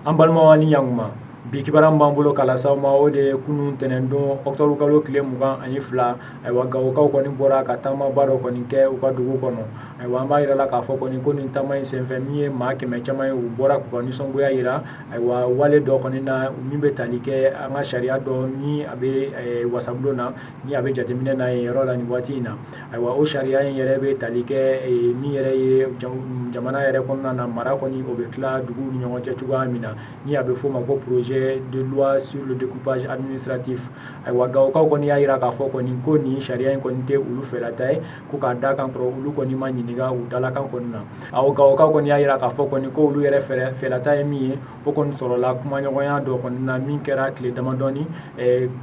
An balimaw, ni ɲankuma. Bi kibaruya min b'an bolo k'a lase aw ma, o de ye kunun tɛnɛndon, octobre kalo tile 22, ayiwa, Gawokaw kɔni bɔra ka taamaba dɔ kɔni kɛ u ka dugu kɔnɔ. Ayiwa, an b'a yira la k'a fɔ kɔni ko nin taama in senfɛ, min ye maa 100 caman ye, u bɔra k'u ka nisɔngoya yira, ayiwa, wale dɔ kɔni na min bɛ tali kɛ an ka sariya dɔ ni a bɛ wasabulon na, ni a bɛ jateminɛ na yen yɔrɔ la nin waati in na. Ayiwa, o sariya in yɛrɛ bɛ tali kɛ min yɛrɛ ye jamana yɛrɛ kɔnɔna na, mara kɔni o bɛ tila duguw ni ɲɔgɔn cɛ cogoya min na, ni a bɛ f'o ma ko projet de loi sur le découpage administratif. Ayiwa, Gawokaw kɔni y'a jira k'a fɔ kɔni ko nin sariya in kɔni tɛ olu fɛlata ye, ko k'a da kan kɔrɔ olu kɔni ma ɲininka u dalakan kɔni na. Awɔ, Gawokaw kɔni y'a jira k'a fɔ kɔni ko olu yɛrɛ fɛlata ye min ye, o kɔni sɔrɔla kumaɲɔgɔnya dɔ kɔni na min kɛra tile damadɔni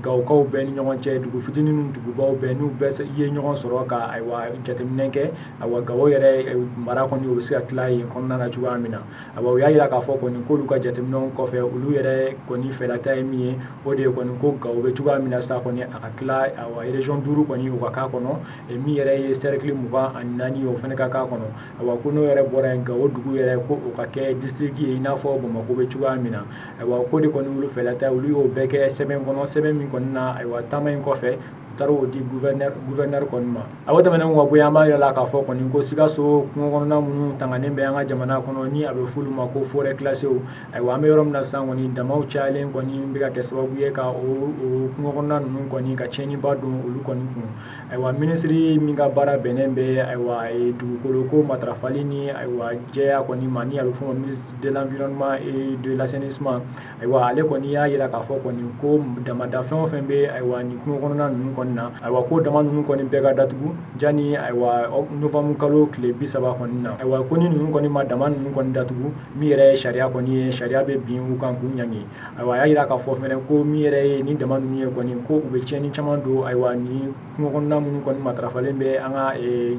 Gawokaw bɛɛ ni ɲɔgɔn cɛ, dugu fitinin ni dugubaw bɛɛ, n'u bɛɛ ye ɲɔgɔn sɔrɔ ka, ayiwa, jateminɛ kɛ, ayiwa, Gawo yɛrɛ mara kɔni o bɛ se ka tila yen kɔnɔna na cogoya min na. Ayiwa, u y'a jira k'a fɔ kɔni k'olu ka jateminɛw kɔfɛ, olu yɛrɛ kɔni fɛlata ye min ye, o de ye kɔni ko Gawo bɛ cogoya min na sa kɔni, a ka tila, ayiwa, région duuru kɔni o ka k'a kɔnɔ, min yɛrɛ ye cercle 24 ye, o fana ka k'a kɔnɔ. Ayiwa, ko n'o yɛrɛ bɔra yen, Gawo dugu yɛrɛ, ko o ka kɛ district ye i n'a fɔ Bamakɔ bɛ cogoya min na. Ayiwa, ko de kɔni olu fɛlata, olu y'o bɛɛ kɛ sɛbɛn kɔnɔ, sɛbɛn min kɔni na, ayiwa, taama in kɔfɛ, u taara o di gouverneur kɔni ma. A o tɛmɛnen ka bɔ yen, an b'a yira la k'a fɔ kɔni ko Sikaso kungo kɔnɔna minnu tanganen bɛ an ka jamana kɔnɔ, ni a bɛ f'olu ma ko forêt classée, ayiwa, an bɛ yɔrɔ min na sisan kɔni, damaw cayalen kɔni bɛ ka kɛ sababu ye ka o kungo kɔnɔna ninnu kɔni ka tiɲɛniba don olu kɔni kun. Ayiwa, minisiri min ka baara bɛnnen bɛ, ayiwa, dugukolo ko matarafali ni, ayiwa, jɛya kɔni ma, ni a bɛ f'o ma ministre de l'Environnement et de l'Assainissement, ayiwa, ale kɔni y'a jira k'a fɔ kɔni ko damada fɛn o fɛn bɛ, ayiwa, nin kungo kɔnɔna ninnu kɔni na, ayiwa, ko dama ninnu kɔni bɛɛ ka datugu jani, ayiwa, novembre kalo tile 30 kɔni na. Ayiwa, ko ni ninnu kɔni ma dama ninnu kɔni datugu, min yɛrɛ ye sariya kɔni ye, sariya bɛ bin u kan k'u ɲangi. Ayiwa, a y'a jira k'a fɔ fɛnɛ ko min yɛrɛ ye nin dama ninnu ye kɔni, ko u bɛ tiɲɛni caman don, ayiwa, nin kungo kɔnɔna minnu kɔni matarafalen bɛ an ka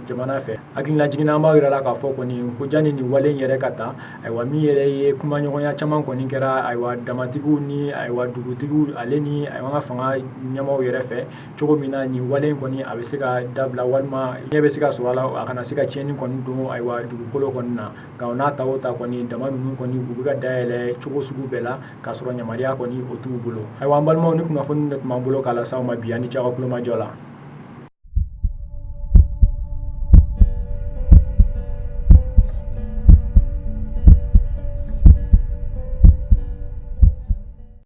jamana fɛ. Hakililajigin na, an b'a yira la k'a fɔ kɔni ko jani nin wale in yɛrɛ ka ta, ayiwa, min yɛrɛ ye kumaɲɔgɔnya caman kɔni kɛra, ayiwa, damatigiw ni, ayiwa, dugutigiw ale ni, ayiwa, an ka fanga ɲɛmaaw yɛrɛ fɛ, cogo min na nin wale in kɔni a bɛ se ka dabila walima ɲɛ bɛ se ka sɔrɔ a la, a kana se ka tiɲɛni kɔni don, ayiwa, dugukolo kɔni na. Nka o n'a ta o ta kɔni, dama ninnu kɔni u bɛ ka dayɛlɛ cogo sugu bɛɛ la k'a sɔrɔ yamaruya kɔni o t'u bolo. Ayiwa, an balimaw, ni kunnafoni de tun b'an bolo k'a lase aw ma bi. An ni ce aw ka kulomajɔ la.